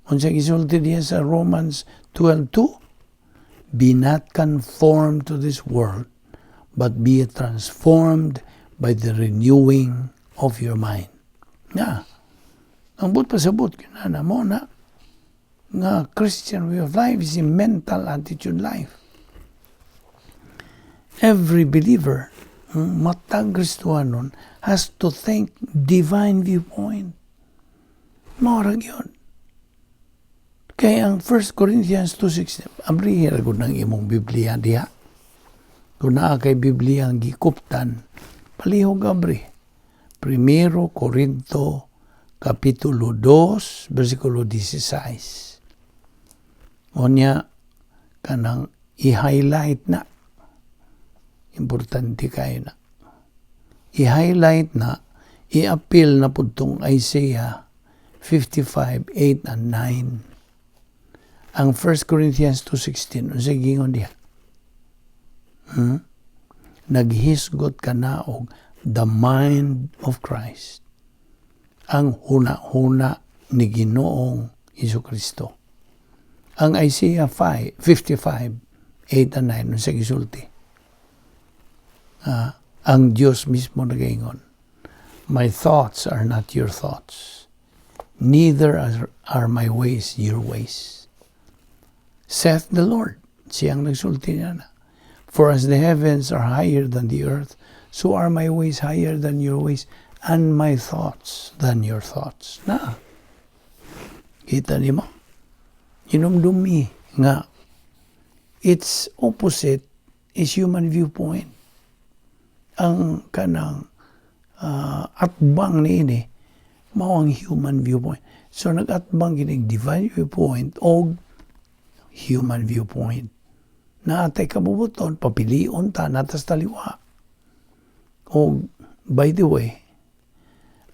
Unsa gisulti diha sa Romans 12.2? "Be not conformed to this world, but be transformed by the renewing of your mind." Nga. Ang buot pasabot, kinana mo na, nga Christian way of life is a mental attitude life. Every believer, matag Kristohanon, has to think divine viewpoint. Mao ra gyud. Kaya ang 1 Corinthians 2.16, abrihi ra gud ng imong Biblia diha. Kung naa kay Biblia ang gikuptan, palihog abri. Primero Corinto, Kapitulo 2, versikulo 16. Unya, kanang i-highlight na. Importante kayo na. I-highlight na, i-appeal na pud tong Isaiah 55, 8 and 9. Ang 1 Corinthians 2.16, unsa gingon diha? Naghisgot ka na og the mind of Christ. Ang huna-huna ni Ginoong Hesus Kristo. Ang Isaiah 5, 55, 8 and 9, unsa gisulti? Ang Diyos mismo nagaingon, "My thoughts are not your thoughts, neither are my ways your ways, saith the Lord." Siyang nagsulti niya na. "For as the heavens are higher than the earth, so are my ways higher than your ways, and my thoughts than your thoughts." Na. Kita nimo? Hinumdumi nga its opposite is human viewpoint. Ang kanang atbang niini mao ang human viewpoint. So nag-atbang kining divine viewpoint og human viewpoint. Naa tay kabubuton, papilion ta natas taliwa. O by the way,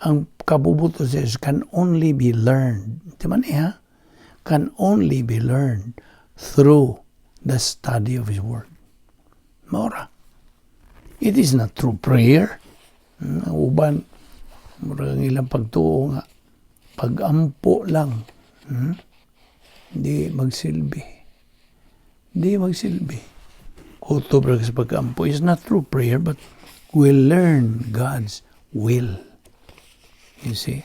ang kabubuton sa Diyos can only be learned. Di man eh, ha? Can only be learned through the study of His Word. Mao ra. It is not true prayer. Ang uban, murag ang ilang pagtuo nga, pag-ampo lang, Di magsilbi. Di magsilbi. Kutob ra sa pag-ampo is not true prayer, but we learn God's will. You see?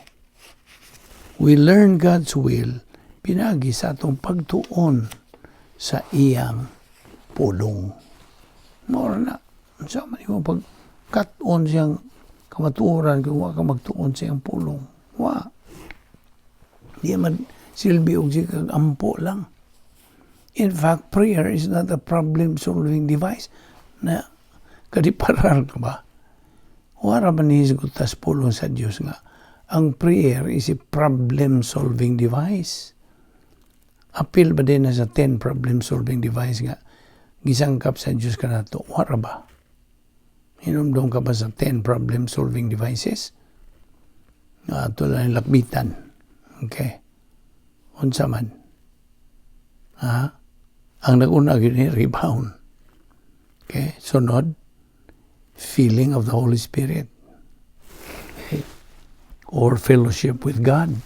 We learn God's will pinagi sa atong pagtuon sa iyang pulong. Mao ra na. Unsa man imo pagkat-on siyang kamatuoran kung wa ka magtuon sa iyang pulong? Wa. Di man silbi og sige kag ampo lang. In fact, prayer is not a problem-solving device. Na kadiparar ka ba? Wala ba nihisgot tas pulong sa Dios nga ang prayer is a problem-solving device? Apil ba din na sa 10 problem-solving device nga gisangkap sa Dios kanato? Wala ba? Hinumdum ka ba sa 10 problem-solving devices? Nga ato lang lakbitan. Okay. Unsa man? Ha? Ang nag-una gyud ni rebound. Okay. Sunod, feeling of the Holy Spirit. Okay. Or fellowship with God.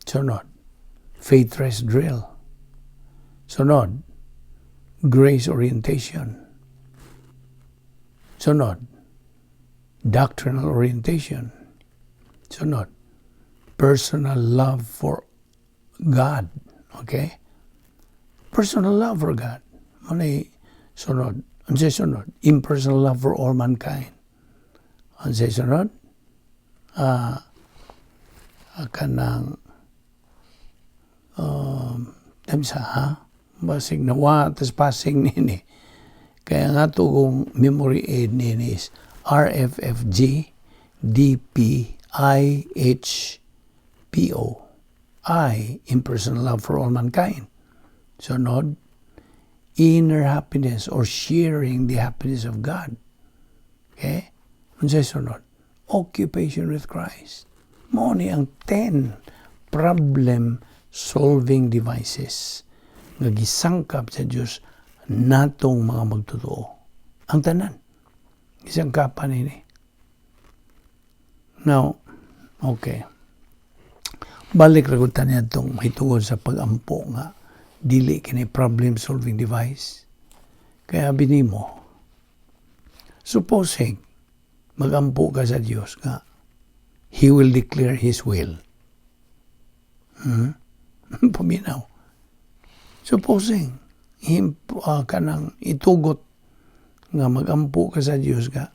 Sunod, faith rest drill. Sunod, grace orientation. Sunod, doctrinal orientation. Sunod, personal love for God. Okay? Personal love for God. Mao sunod. Unsay sunod? Impersonal love for all mankind. Unsay sunod? Kanang sa ha? Basig nawa tas passing nini. Kaya nga to kung memory aid nini is RFFG DP I H P O. I, impersonal love for all mankind. Sunod, inner happiness or sharing the happiness of God. Okay? Unsay sunod? Occupation with Christ. Mao ni ang 10 problem solving devices nga gisangkap sa Dios natong mga magtotoo. Ang tanan. Gisangkapan ini. Now, okay. Balik ra gud ta niadtong mahitungod sa pag-ampo nga dili kini problem solving device. Kaya binimo, supposing magampo ka sa Dios nga He will declare His will. Paminaw. Supposing him kanang itugot nga magampo ka sa Dios nga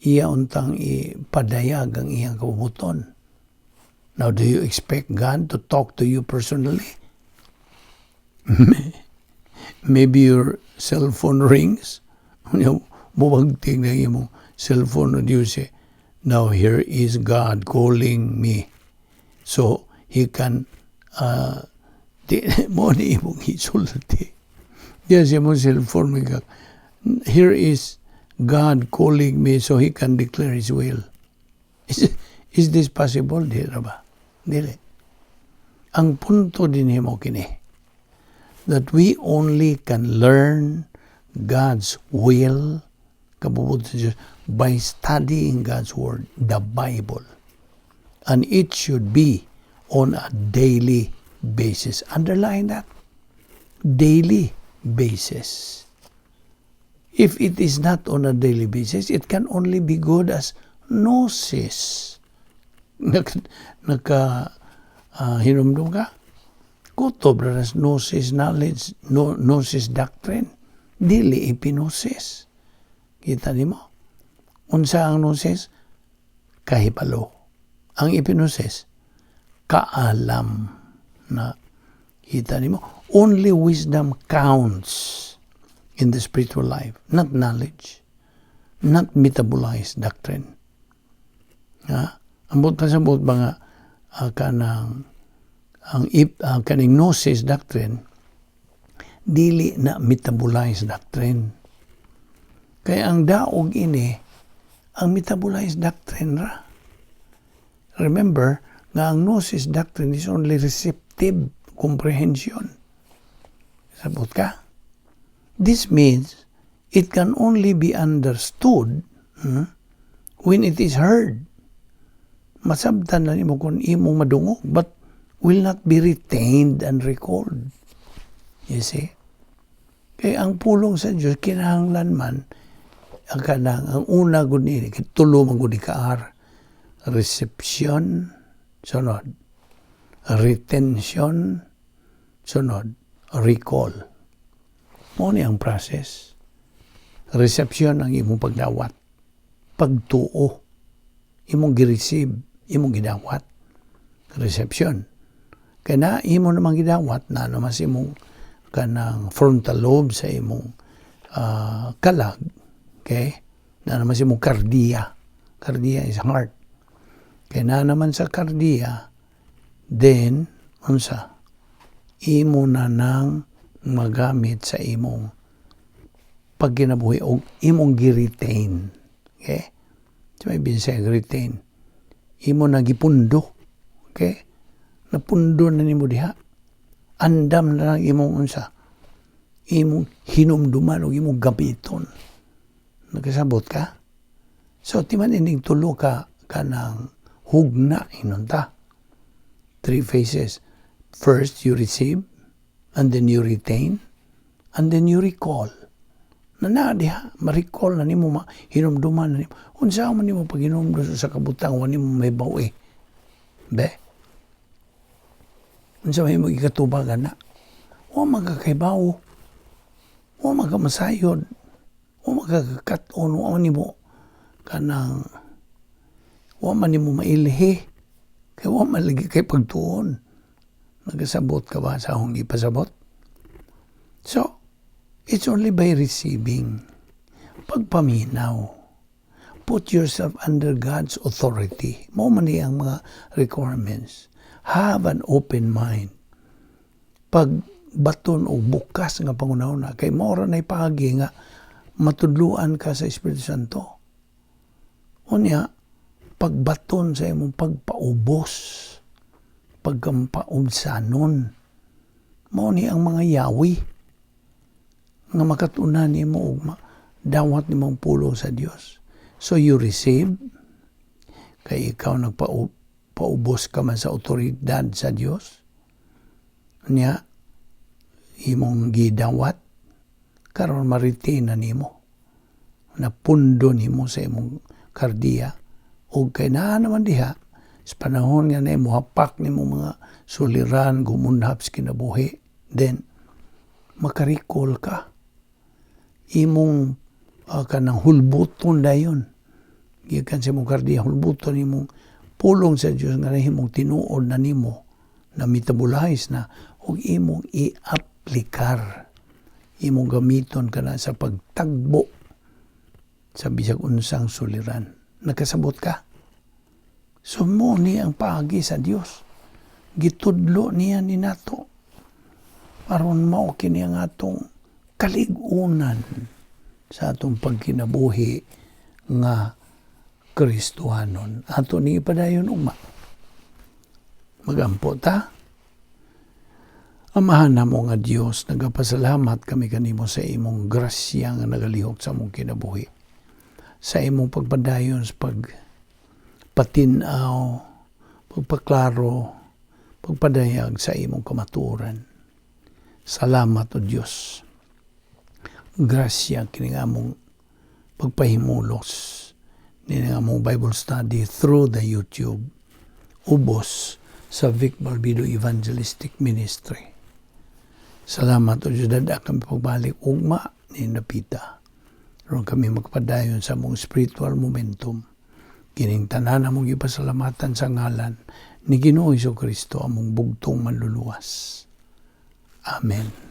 iya untang ipadayag ang iyang kabubut-on. Now, do you expect God to talk to you personally? Maybe your cell phone rings. Mubagting na imong cellphone na you say, "Now here is God calling me." So, he can, di, mao ni imong isulti. Yes, imong cellphone, may "Here is God calling me so he can declare His will." Is this possible? Di ra ba? Dili. Ang punto din mo kini, that we only can learn God's will, kabubut sa Diyos, by studying God's Word, the Bible. And it should be on a daily basis. Underline that. Daily basis. If it is not on a daily basis, it can only be good as gnosis. Naka hinumdum ka? Kutob ra gnosis knowledge, no, gnosis doctrine. Dili epignosis. Kita nimo? Unsa ang gnosis? Kahibalo. Ang epignosis, kaalam na kita nimo. Only wisdom counts in the spiritual life, not knowledge, not metabolized doctrine. Ha? Ambot pa sa buot ba nga kanang ang kaning gnosis doctrine dili na metabolized doctrine. Kaya ang daog ini ang metabolized doctrine ra. Remember nga ang gnosis doctrine is only receptive comprehension. Sabot ka? This means It can only be understood when it is heard. Masabtan na nimo kung imong madungog, but will not be retained and recalled. You see? Kay ang pulong sa Diyos, kinahanglan man, ang kanang, ang una gud ni, tulo man gud ka R. Reception, sunod. Retention, sunod. Recall. Mao ni ang process. Reception ang imong pagdawat. Pagtuo. Imong gi-receive, imong gidawat. Reception. Kaya na imo namang gidawat na naman sa imong kanang frontal lobe, sa imong kalag. Okay? Na naman sa imong kardiya. Kardiya is heart. Kaya na naman sa kardiya, then, unsa? Imo na nang magamit sa imong pagkinabuhi o imong gi-retain. Okay? So, may binsay retain. Imo na gipundo. Okay? Napundo na nimo diha. Andam na lang imong unsa? Imong hinumduman o imong gamiton. Nagkasabot ka? So, timan ining tulo ka kanang hugna inunta. Three phases. First, you receive, and then you retain, and then you recall. Na na diha, ma-recall na nimo, ma hinumduman na nimo. Unsa man nimo pag hinumdum sa kabutang, wa nimo may baw eh. Be? Unsa may mo ikatubagan na? Wa magkakaibaw. Wa magkamasayod. Wa magkakakat-on. Wa man nimo kanang wa man nimo mailhi. Kay wa man lagi kay pagtuon. Nagasabot ka ba sa akong ipasabot? So, it's only by receiving. Pagpaminaw. Put yourself under God's authority. Mao man ni ang mga requirements. Have an open mind. Pag baton og bukas nga panghunahuna kay mao ra nay paagi nga matudluan ka sa Espiritu Santo. Unya, pagbaton sa imong pagpaubos, pagkampaubsanon, mao ni ang mga yawi nga makatunan nimo og dawat nimong pulong sa Dios. So you receive, kay ikaw nagpaubos ka man sa otoridad sa Dios. Nya imong gidawat karon, ma-retain na nimo, napundo nimo sa imong kardiya, ug kay naa naman diha sa panahon nga na mohapak nimo mga suliran, gumunhap sa kinabuhi, then maka-recall ka, imong kanang hulbuton dayon gikan sa imong kardiya, hulbuton imong pulong sa Dios nga nahimong tinuod na nimo, na metabolize na ug imong i-aplikar, imong gamiton kana sa pagtagbo sa bisag unsang suliran. Nakasabot ka? So mao ni ang paagi sa Dios. Gitudlo niya ni nato aron mao kini ang atong kalig-unan sa atong pagkinabuhi nga Kristohanon. Ato ni ipadayon ugma. Magampo ta. Amahan namo nga Dios, nagapasalamat kami kanimo sa imong grasya nga nagalihok sa among kinabuhi. Sa imong pagpadayon sa pagpatin-aw, pagpaklaro, pagpadayag sa imong kamatuoran. Salamat, O Dios. Grasya kini nga among pagpahimulos ni nga among Bible study through the YouTube ubos sa Vic Balbido Evangelistic Ministry. Salamat, O Diyos, dada kami pagbalik ugma ni Napita. Aron kami magpadayon sa among spiritual momentum. Kining tanan among gipasalamatan sa ngalan ni Ginoo Kristo, among bugtong manluluwas. Amen.